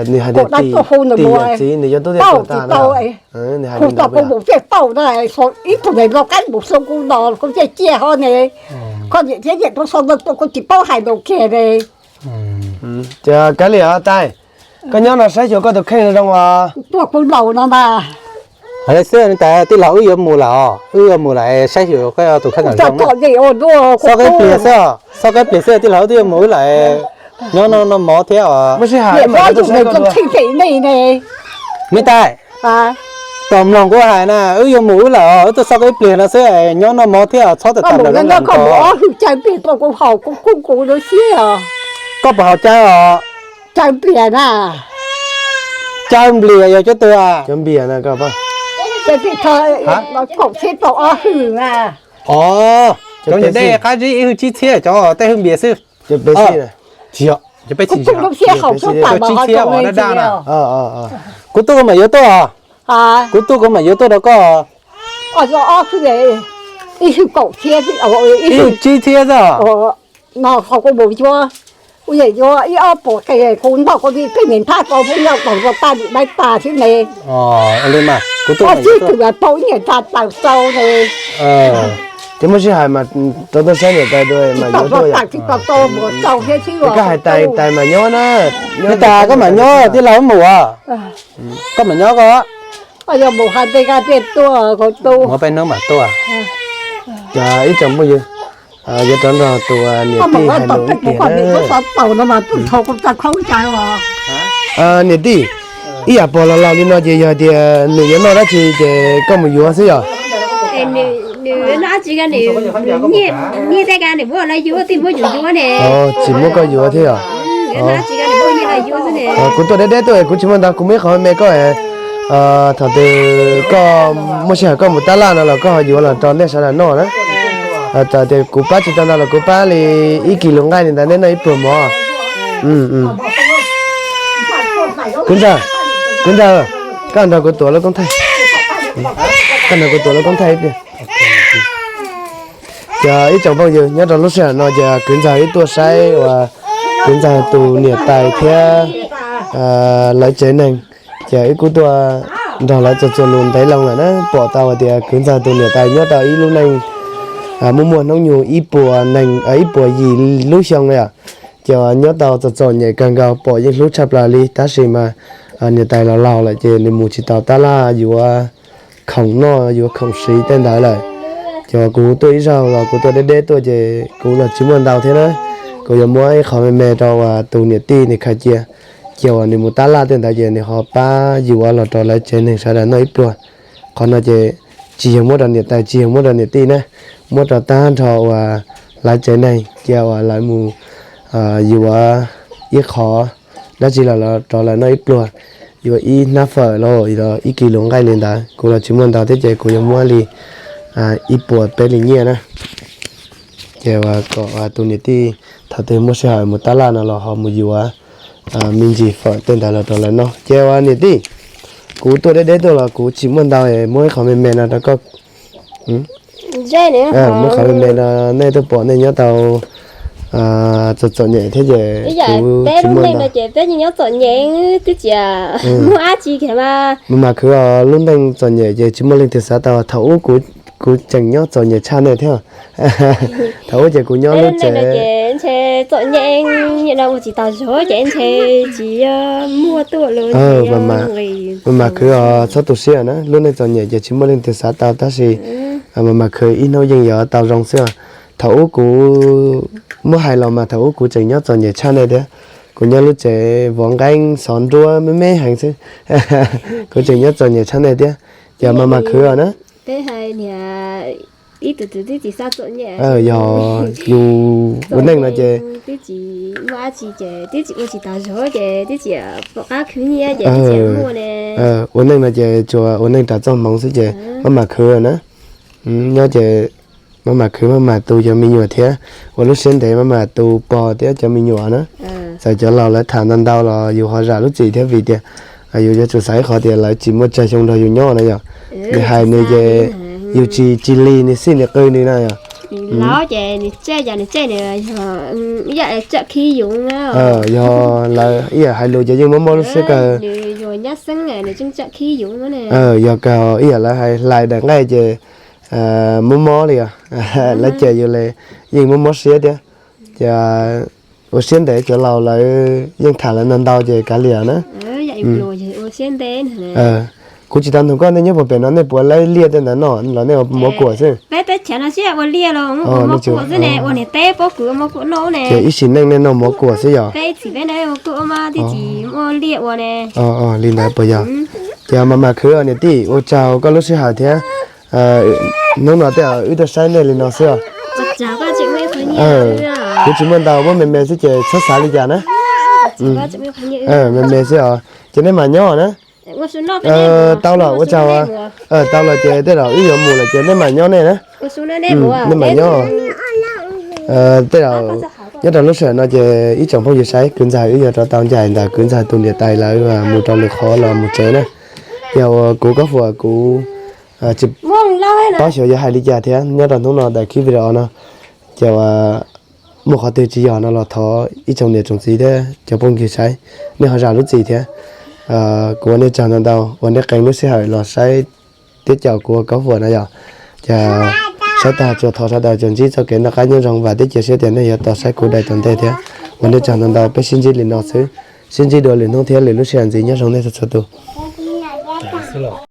nws hais tias tim yawm txiv nws yuav tub thiaj tuag tag na. Hu tau kuv mus thiaj tau na, ib tug neeg loj qaib mus xyoo kuv no kuv thiaj ciaj hov ne. Koj niam thiab niam tub xyoo no tuaj kuv tsis paub hais lus kiag ne. Ces kav liam os tais, koj nyob no saib xyuas koj tus kheej zoo os. Tuaj kuv laus no mas. Hais li xwb tas tij laug wb yuav mus lawm os, wb yuav mus lawm saib xyuas koj tus kheej zoo. Xob qib pliag xwb, xob qib pliag xwb tij laug wb twb yuav mus wb lawm. Nyob noj noj mov thiab os. Me tais, tos mloog kuv hais na, wb yuav mus wb lawm os, wb tuaj xob qib pliag no xwb, nyob noj mov thiab txhob tawm tawm lawm. Koj puas haus cawv os? Cawv nplias na. Cawv nplias yog cov twg? Cov npias na. Kaum txhiab rau ob hwj na. Os, cov ntawm dej qab zib ib hwj tsib txhiab, cov tej hwj npias xwb. Tsis yog, cov peb tsis yog, cov tsib txhiab uas daj daj na. Kuv tuaj kuv mam yuav tuaj. Kuv tuaj kuv mam yuav tuaj rau koj. Ib hwj tsib txhiab xwb. Ib ob puas qe kuv noj kuv li peb niam nthab tau peb noj tag paj dim maib tas xwb ne. Kuv tuaj tsis tus pau ib niam nthab taws tau ne. Ces muaj sij hais mas rau tuaj saib niam tais dua mas yuav tuaj yom. Koj hais tais tais mas nyob na. Niam tais koj mam nyob tij laug mus as. Koj mam nyob koj. Muaj peb hnub mam tuaj. Ib tsoom phooj ywg, yuav rov nrog tus niam tij hais lus ib pliag na. Niam tij, ib yam puas los laus li no ces yog tias nws yuav noj dab tsi ces koj mus yuav xwb yom? Nws noj dab tsi, nws nyiaj tej ka nws muab lawv yuav, twb muab yus yuav ne. Tsis muab koj yuav thiab yom? Kuv tuaj deb deb tuaj kuv tsis muaj ntau, kuv muaj ib qho me koj. Thaum twg koj muaj sij hawm koj mus tab laj no los koj ho yuav los rau nej sawv daws noj na. Txawm tias kuv pab tsis tau ntau los kuv pab li ib kis lus nqaij li ntawd nej noj ib pluag mov. Kwv ntxawg, kwv ntxawg, koj nrog kuv tuav lub koob thaij. Koj nrog kuv tuav lub koob thaij ib pliag. Ces ib tsoom phooj ywg, nyob rau lub sij hawm no ces kwv ntxawg wb tuaj saib uas kwv ntxawg tus niam tais thiab lawv tsev neeg. Ces wb kuj tuaj nrog lawv txuas txuas lus ntev loo lawm na, pom tau hais tias kwv ntxawg tus niam tais nyob tau ib lub neej muaj muaj hnub nyoog ib puas neeg, ib puas yim lub xyoo li os. Ces nyob tau txom txom nyem kawg nkaus, pom yeej hlub tshaj plaws li, tab sis mas niam tais los laus lawm ces nws mus tsis tau tab laj yuav khoom noj yuav khoom siv tej ntawd lawm. Ces kuv tuaj ib zaug los kuv tuaj deb deb tuaj ces kuv los tsis muaj ntau thiab na. Kuv yuav muab ib qho me me rau uas tus niam tij nws khaws cia, ces uas nws mus tab laj tej ntawd ces nws ho pab yuav los rau lawv tsev neeg sawv daws noj ib pluag. Qhov no ces tsis yog muab rau niam tais, tsis yog muab rau niam tij na, muab rau tag nrho uas lawv tsev neeg, cia uas lawv mus yuav ib qho dab tsi los rau lawv noj ib pluag, yuav ib hnab fawm los ib kis lus nqaij li ntawd. Kuv los tsis muaj ntau thiab ces kuv yuav muab li ib puas peb li nyiaj na. Ces uas kom tus niam tij thaum twg muaj sij hawm mus tab laj no los ho mus yuav me ntsis fawm tej ntawd los rau lawv noj. Ces uas niam tij, kuv tuaj deb deb tuaj los kuv tsis muaj ntau, muab ib qho me me no rau koj. Muab qhov me me no, nej twb pom nej nyob tau txom txom nyem thiab ces kuv tsis muaj ntau. Ces peb nyob txom nyem twb tsis muaj dab tsi kiag mas. Mas mas khwv os, lub neej txom nyem ces tsis muaj leej twg xav tau. Thaum ub kuv tseem nyob txom nyem tshaj nej thiab. Thaum ub ces kuv nyob lub tsev ces ntshe txom nyem, nim no ua tsis tau zog ces ntshe tsis muaj tuaj los. Mas mas khwv os, txhob tu siab na, lub neej txom nyem ces tsis muaj leej twg xav tau tab sis Mas mas khwv ib hnub yeej yuav tau zoo xwb. Thaum ub kuv muab hais los mas thaum ub kuv tseem nyob txom nyem tshaj nej thiab. Kuv nyob lub tsev vov nqeeb xov nruab me me heev xwb. Kuv tseem nyob txom nyem tshaj nej thiab. Ces mas mas khwv os na. Yog yus ua neej no ces, ua neej no ces tsuas ua neej rau txoj hmoov xwb ces maj mam khwv na. Nyob ces maj mam khwv, maj mam tu cov me nyuam thiab, ua lub siab ntev maj mam tu pog thiab cov me nyuam na. Txawm cov laus lawv tham ntau ntau los yus ho zam lub txim thiab vim tias yus yuav tsum xav ib qhov tias lawv tsis muaj tsawg xyoo nrog yus nyob na yom. Nws hais nws ces yus tsis, tsis lig nws xij nws qw nws na yom. Yog lawv ib yam hais lus ces yeej mob mob lub siab kawg. Yog kawg ib yam lawv hais hlais daim nqaij ces mob mob li os. Lawv cem yus li yeej mob mob siab thiab. Ces ua siab ntev, cov laus lawv yeej tham lawv ntau ntau ces kav liam na. Kuv tsis tau nug koj, nej nyob puag pem no nej puas laib liaj tej ntawd noj los nej ua mov kuam xwb? Ces ib sim neej nej noj mov kuam xwb yom? Li ntawd puas yog? Ces mas mas khwv niam tij, ua tsaug koj lub sij hawm thiab. Hnub no tej zaum wb tuaj saib nej li no xwb os. Kuv tsis muaj ntau, muab me me xwb ces txhob xav li cas na. Me me xwb os, ces nej mam nyob na. Tau los ua tsaug. Tau los ces tej zaum wb yuav mus lawm ces nej mam nyob nej na. Nej mam nyob. Tej zaum nyob rau lub sij hawm no ces ib tsoom phooj ywg saib, kwv ntxawg wb yuav rov tau ncaim ntawm kwv ntxawg tus niam tais lawv mus rau lwm qhov los mus tsev na. Yog ua kuv Kob Fuas kuv tsis paub xyov yuav hais li cas thiab nyob rau hnub no daim clip video no. Ces muaj qhov twg tsis yog no los thov ib tsoom niam tsoom txiv thiab cov phooj ywg saib, nej ho zam lub txim thiab. Kuv ua nej tsaug ntau ntau uas nej qee lub sij hawm los saib thiab caum kuv ua Kob Fuas no yom. Ces saib tag tsuas thov sawv daws tsuas ntsib txoj kev noj qab nyob zoo, vam thiab cia siab tias nej yuav tau saib kuv daim tom ntej thiab. Ua nej tsaug ntau ntau, peb sib ntsib li no xwb, sib ntsib dua lwm hnub thiab lwm lub sij hawm ntxiv, nyob zoo nej txhua txhua tus.